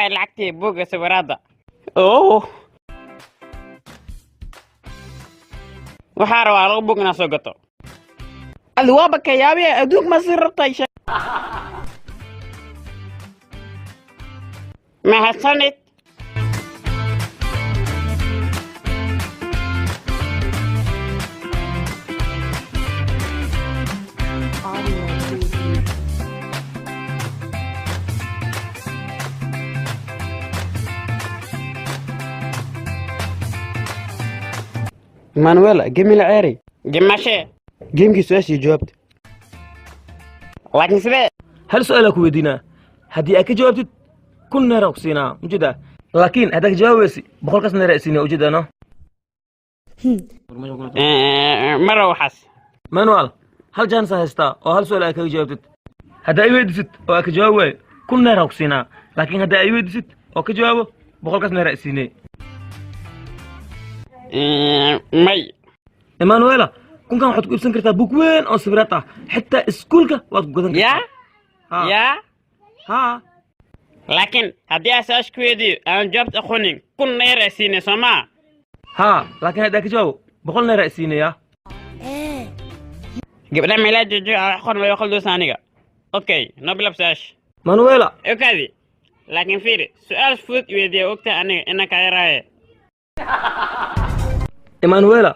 Waaya lacagtii buugga sawiraadda. Oh, waxaa rabaa laba buug inaad soo gato. Adi waaba ka yaabiya, adduunka ma sii rabtay. Mahadsanid. Audio preview. Emanuela, game la ceeray. Gimashe? Gamekii su-aashii jawaabta. Laakiin sidee? Hal su-aalaa ku weydiinaa, haddii aad ka jawaabtid 1000 naira ku siinaa, ujeedaa? Laakiin haddaad ka jawaabi weysi, 100-kaas naira isiinaa, ujeedaa, no? Mara waxaas. Manuel, hal chance haystaa oo hal su-aal aad kaga jawaabtid. Haddaa i weydiisid oo aad ka jawaabi waayo, 1000 naira ku siinaa, laakiin haddaa i weydiisid oo ka jawaabo, 100-kaas naira isiinay. May. Emanuela, 1000-kan waxaad ku iibsan kartaa buug weyn oo sawiraad ah, xitaa iskuulka waad ku gadan yaa kartaa. Ha. Yaa. Ha. Laakiin haddii aan su-aasha ku weydiiyo aan jawaabta aqoonin, 1000 naira siinay, soo maa? Ha, laakiin haddaa ka jawaabo, 100 naira isiinaya. Gabdhaha meelaa joojo aqoon way qaldoosa aniga. Okay, noo bilab su-aasha. Manuela. Okaadi, laakiin fiiri, su-aal fudud i weydiiya, ogtahay aniga inaan kaa yaraaye. Emanuela,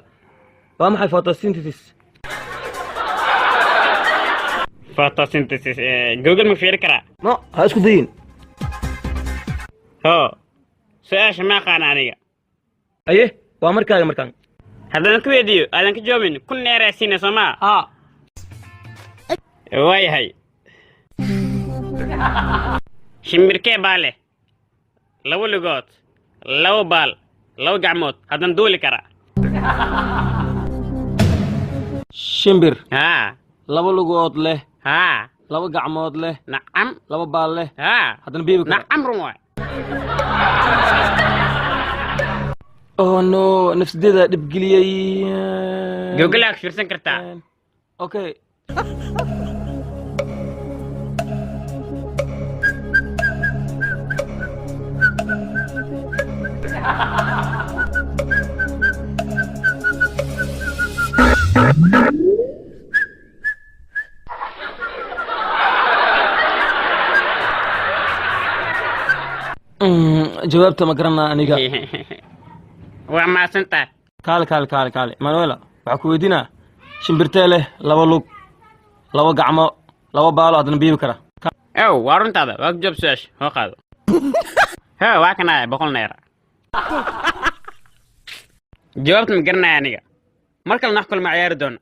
waa maxay photosynthesis? Photosynthesis, Google ma fiiri karaa? No, ha isku dayin. Ho, su-aasha ma aqaana aniga. Aye, waa markaaga markaan. Haddaan ku weydiiyo aadan ka jawaabin, 1000 naira siinay, soo maa? Ha. Waayahay, shimbirkee baa leh laba lugood, laba baal, laba gacmood, haddana duuli karaa? Shimbir Haa. laba lugood leh, Haa. laba gacmood leh, Nacam. laba baal leh, Haa. haddana biibi kara? Nacam, run waay. Oh no, nafsadeeda dhibgeliyey. Google aa fiirsan kartaa. Okay. Jawaabta ma garanaa aniga. Waa mahadsantahay. Kaale, kaale, kaale, kaale. Manuela, waxaa ku weydiinaa, shimbirtee leh laba lug, laba gacmo, laba baalo, haddana biibi kara? Ow, waa runtaada. Waa ku jawaab su-aasha, hoo qaado. He, waa kanaya 100 naira. Jawaabta ma garanaya aniga. Mar kale nax kulma ciyaari doono.